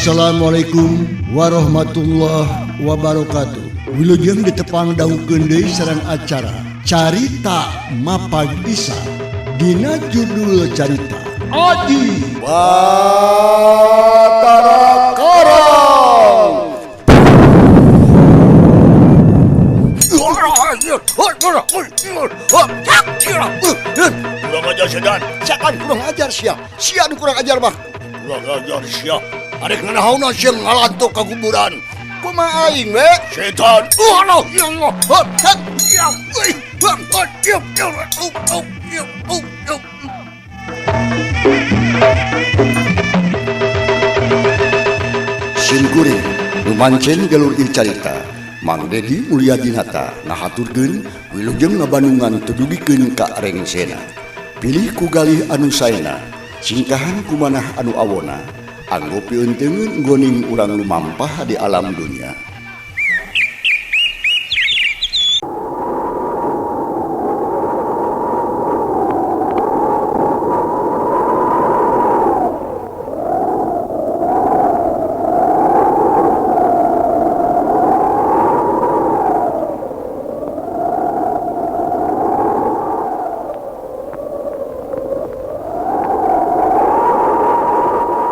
Assalamualaikum warahmatullahi wabarakatuh. Wilujeng ditepang dangukeun deui sareng acara Carita Mapag Isa. Dina judul carita Aji Batara Karang. Kurang ajar sedan. Siakan kurang ajar sia. Sia nu kurang ajar mah. Kurang ajar sia. Arek nganahauna sia ngalantok ka kuburan. Kumaha aing we? Setan. Allah ya Allah. Ya. Sim kuring nu mancen galur ieu carita. Mang Dedi Mulyadinata ngahaturkeun wilujeng ngabandungan teu dugikeun ka rengsena. Pilih ku galih anu saena, singkahan ku manah anu awona. Anggo pieunteuneun goning urang lumampah di alam dunya.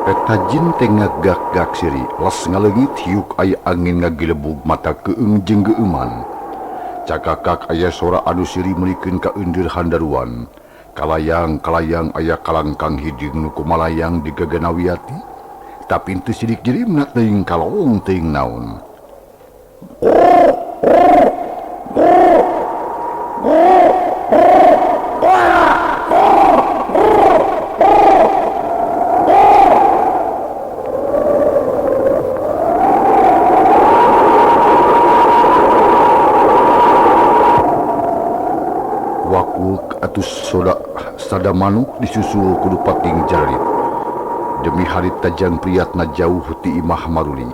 Eta jin teh ngagak-gak siri, les ngaleungit hiuk aya angin ngagilebug mata keung jeung geueuman. Cakakak aya sora anu siri meulikeun ka eundir handaruan. Kalayang-kalayang aya kalangkang hideung nu kumalayang di gaganawiati, tapi teu sidik jirimna teuing kaloong teuing naon. Atuh sada manuk disusul kudu pating jarit. Demi harita Jang Priyatna jauh ti imah Maruli.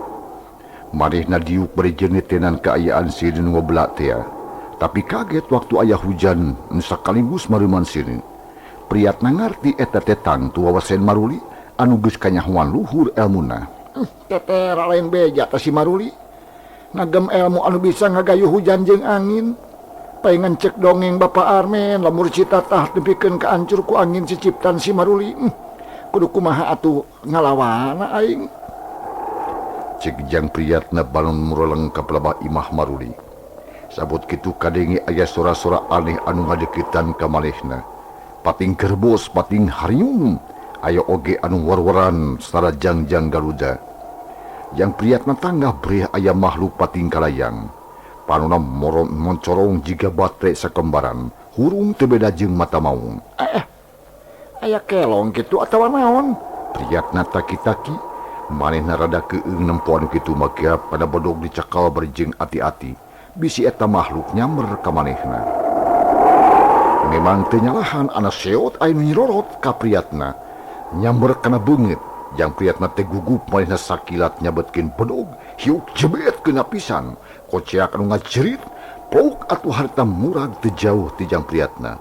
Manehna diuk bari jeuneutenan kaayaan sieun ngobla tea. Tapi kaget waktu aya hujan nu sakaligus mareuman sieun. Priyatna ngarti eta teh tangtu wawasen Maruli anu geus kanyahoan luhur elmuna. Teteh lain beja teh si Maruli. Ngagem elmu anu bisa ngagayuh hujan jeung angin. Paingan cek dongeng Bapak Armen lamur citatah depikeun ka ancur ku angin siciptan si Maruli. Kudu kumaha atuh ngalawana aing. Cek Jang Priyatna balon mureleng ka pelabah imah Maruli. Sabut kitu kadenge aya sora-sora aneh anu ngadeukeutan ka manehna. Pating kerbos, pating hariung, aya oge anu war-waran sareng jangjang garuda. Jang Priyatna tanggah breh aya makhluk pating kalayang. Panona moncorong jiga batre sakembaran, hurung teu beda jeung mata maung. Aya kelong kitu atawa naon? Priyatna taki-taki, manehna rada keung nempo anu kitu mah pada bodog dicakal bari jeung ati-ati. Bisi eta makhluk nyamber ka manehna. Memang teu nyalahan ana seot aya nu nyirorot ka Priyatna. Nyamber kana beungeut, Jang Priyatna teh gugup manehna sakilat nyabetkeun bedog, hiuk jebet keuna pisan. Koceak anu ngajerit, pluk atuh harita murag teu jauh ti Jang Priyatna.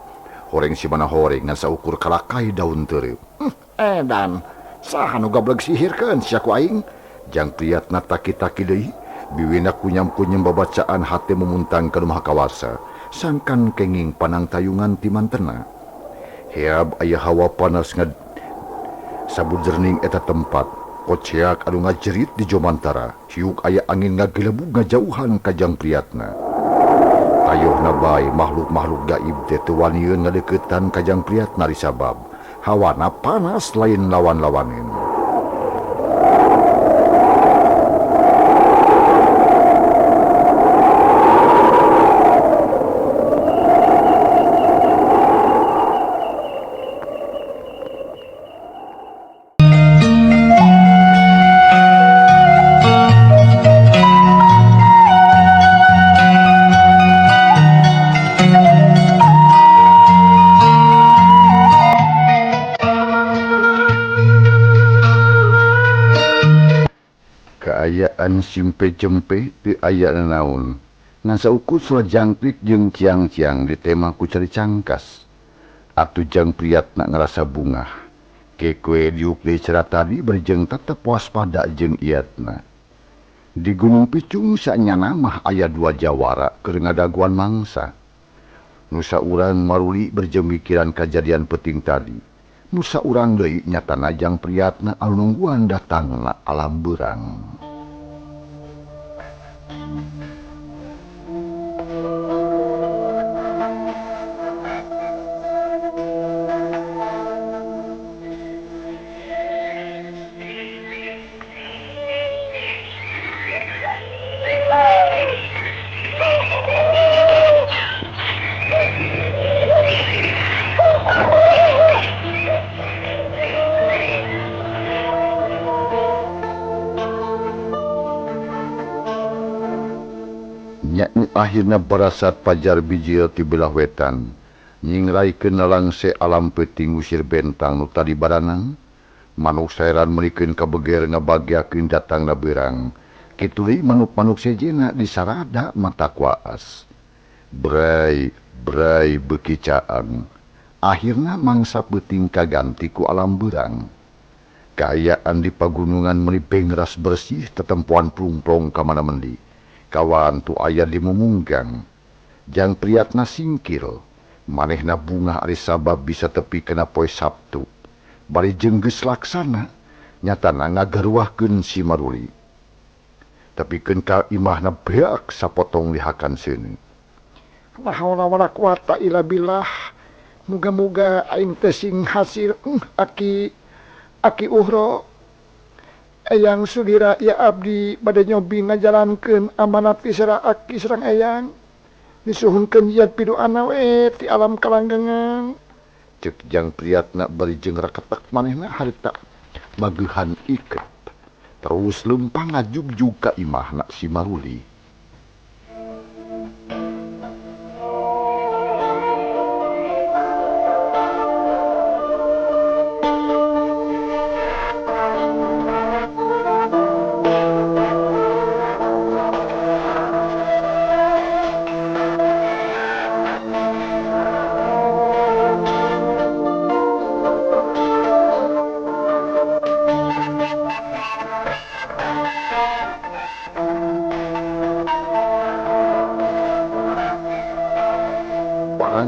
Horeng si mana horeng ngan saukur kalakai daun tereup. Edan, saha nu gableg sihirkeun sia ku aing? Jang Priyatna taki-taki deui, biwina kunyam-kunyam babacaan hate mumuntang ka nu Maha Kawasa, sangkan kenging panangtayungan ti mantena. Heab aya hawa panas ngad sabujerning eta tempat. Koceak anu ngajerit di Jomantara, hiuk aya angin ngagelebug ngajauhan ka Jang Priyatna. Tayohna bae makhluk-makhluk gaib teh teu wanieun ngadeuketan ka Jang Priyatna risabab hawana panas lain lawan-lawaneun. Kaayaan simpe jempe teu aya nanaon. Ngan saukur sora jangkrik jeung ciang-ciang ditema ku cari cangkas. Atuh Jang Priyatna ngarasa bungah. Kekwe diuk deui cara tadi berjeng tetep waspada jeung iatna. Di Gunung Picung sanyana mah aya dua jawara keur ngadaguan mangsa. Nusa urang Maruli berjeng mikiran kajadian peting tadi. Nusa urang deui nyatana Jang Priyatna anu nungguan datangna alam beurang. Akhirna barasat pajar bijil ti belah wetan nyingraikeun lalangse alam peuting ngusir bentang nu tadi baranang manuk saeran meulikeun kabeger ngabagiakeun datangna beurang kitu deui manuk-manuk sejenna disarada mata kuaas bray bray beuki caang akhirna mangsa peuting kaganti ku alam beurang kaayaan di pagunungan meuni bengras bersih tetempoan plungplong ka mana mendi kawan tu aya di mumunggang. Jang Priyatna singkil manehna bungah ari sabab bisa tepi kana poe Sabtu bari jeung geus laksana nyatana ngagaruahkeun si Maruli tepikeun ka imahna beak sapotong lihakan seuneu. La haula wala quwata illa billah. Muga-muga aing teh sing hasil aki aki uhro. Eyang Sudira ya abdi bade nyobi ngajalankeun amanat tisera aki sareng eyang. Disuhunkeun jiat piduana we ti alam kalanggengan. Ceuk Jang Priyatna bari jeung raketek manehna harita mageuhan iket. Terus leumpang ngajugjug ka imahna si Maruli.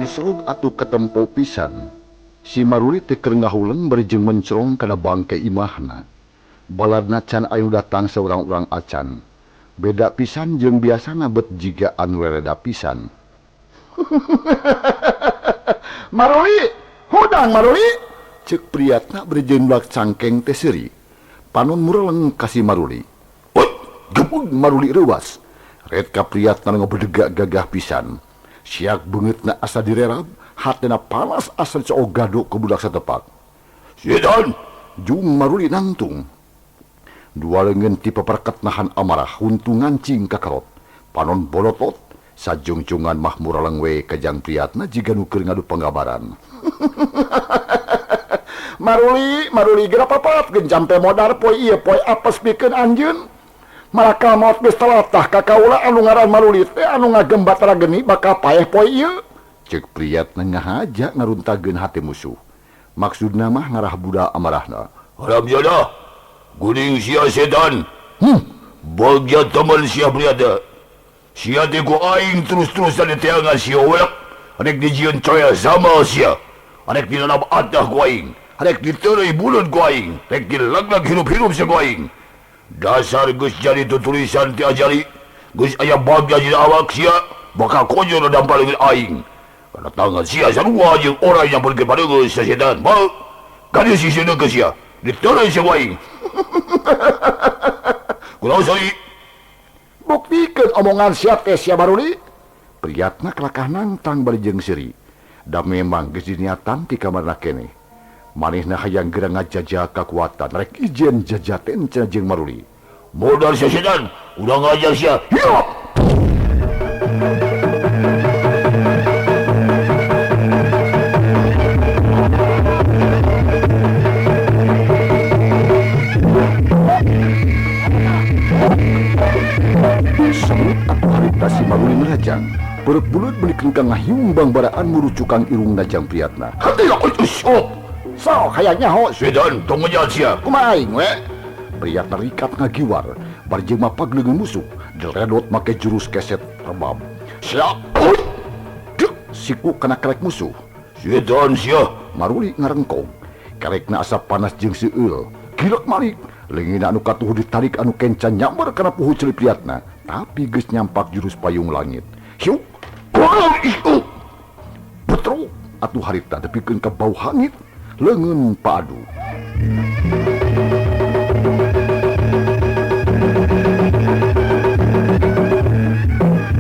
Serug atuh ketempo pisan. Si Maruli teh keur ngahuleng bari jeung mencrong kana bangke imahna. Baladna can anu datang saurang-urang acan. Beda pisan jeung biasana bet jiga anu reda pisan. Maruli, hudang Maruli. Ceuk Priyatna bari jeung bulak cangkeng teh seuri. Panon mureleng ka si Maruli. Ut, gebug Maruli reuwas. Red ka Priyatna ngabedegak gagah pisan. Siak beungeutna asa direrab, hatena panas asa dicoog gado ke budak satepak. Setan, jung Maruli nangtung. Dua leungeun ti paperket nahan amarah huntu ngancing ka karot. Panon bolotot, sajungcungan mah muraleng we ka Jang Priyatna jiga nu keur ngadu panggabaran. Maruli, Maruli geura papat geun jampe modar poe ieu poe apes pikeun anjeun. Malakal maot geus telatah ka kaula anu ngaran Maruli teh anu ngagem batara geni bakal paeh poe ieu. Ceuk Priyatna ngahaja ngaruntageun hate musuh. Maksudna mah ngarah budak amarahna. Haram jadah, guning sia setan. Bagja teman sia Priyatna. Sia teh ku aing terus-terusan diteangan sia welek. Rek dijieun coya sama sia. Rek dilalap atah ku aing. Rek diteureuy buleud ku aing. Rek dilaglag hirup-hirup sia ku aing. Dasar geus jadi tutulisan ti ajari. Geus aya bagja dina awak sia, bakal konyol dampal leungeun aing. Kana tangan sia sarua jeung orang yang pergi padeungeun sia setan. Bau. Kadieu sisieun ke sia. Diteureuy sia ku aing. Kunaon sori? Buktikeun omongan sia teh sia Maruli. Priyatna kelakah nangtang bari jeung seuri. Da memang geus diniatan ti kamarna keneh. Manehna hayang geura ngajajah kakuatan rek ijen jajaten cenah jeung Maruli. Modal sia setan, udah ngajar sia. Hirup. Sebut atuh harita si Maruli nerajang. Perut bulut beli kengkang ngahiung bangbaraan murucukang irungna Jang Priyatna. Hati lah, Sok hayang nyaho Setan tong ngejat sia. Kumaha aing we? Priyatna rikat ngagiwar bari jeung mapag leungeun musuh diredot make jurus keset rebab. Siap. Dek siku kana kerek musuh. Setan sia. Maruli ngarengkong. Kerekna asa panas jeung seueul. Gilek malik. Leungeunna anu katuhu ditarik anu kenca nyamber kana puhu ceuli Priyatna, tapi geus nyampak jurus payung langit. Hiu. Betruk atuh harita tepikeun ka bau hangit leungeun padu.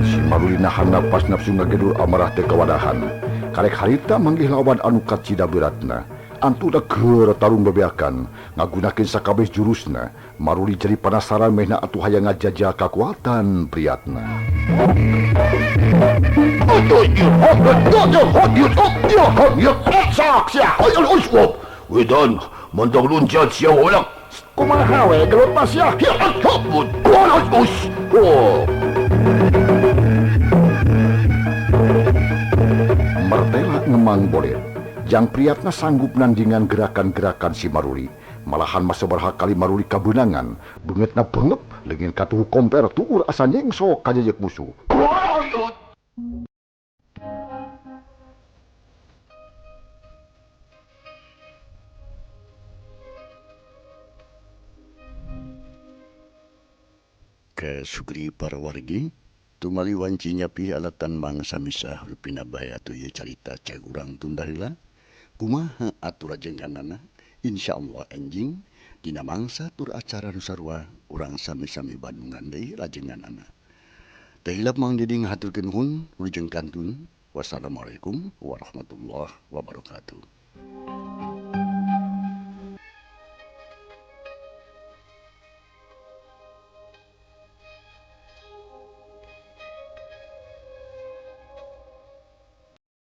Si Maruli nahan napas nafsu ngagedur amarah teh kawadahan. Karek harita manggih lawan anu kacida beratna. Antuna keur tarung bebeakan ngagunakeun sakabeh jurusna. Maruli jadi penasaran mehna atuh hayang ngajajah kakuatan Priyatna. Wedan, mantang loncat sia ulang. Kumaha we gelut mah sia. Mertela ngemang bolet. Jang Priyatna sanggup nandingan gerakan-gerakan si Maruli. Malahan masa sabaraha kali Maruli kabeunangan. Beungeutna beungep, leungeun katuhu komper tuur asa nyengsok ka jejek musuh. Ke sugri para wargi tumali wanci nyapi alatan mangsa misah rupina bae atuh ieu carita cek urang tunda heula. Kumaha atur rajenganana insyaallah enjing dina mangsa tur acara nu sarua urang sami-sami bandungan deui rajenganana. Teu hilap Mang Didi ngahaturkeun nuhun wilujeng kantun. Wassalamualaikum warahmatullahi wabarakatuh.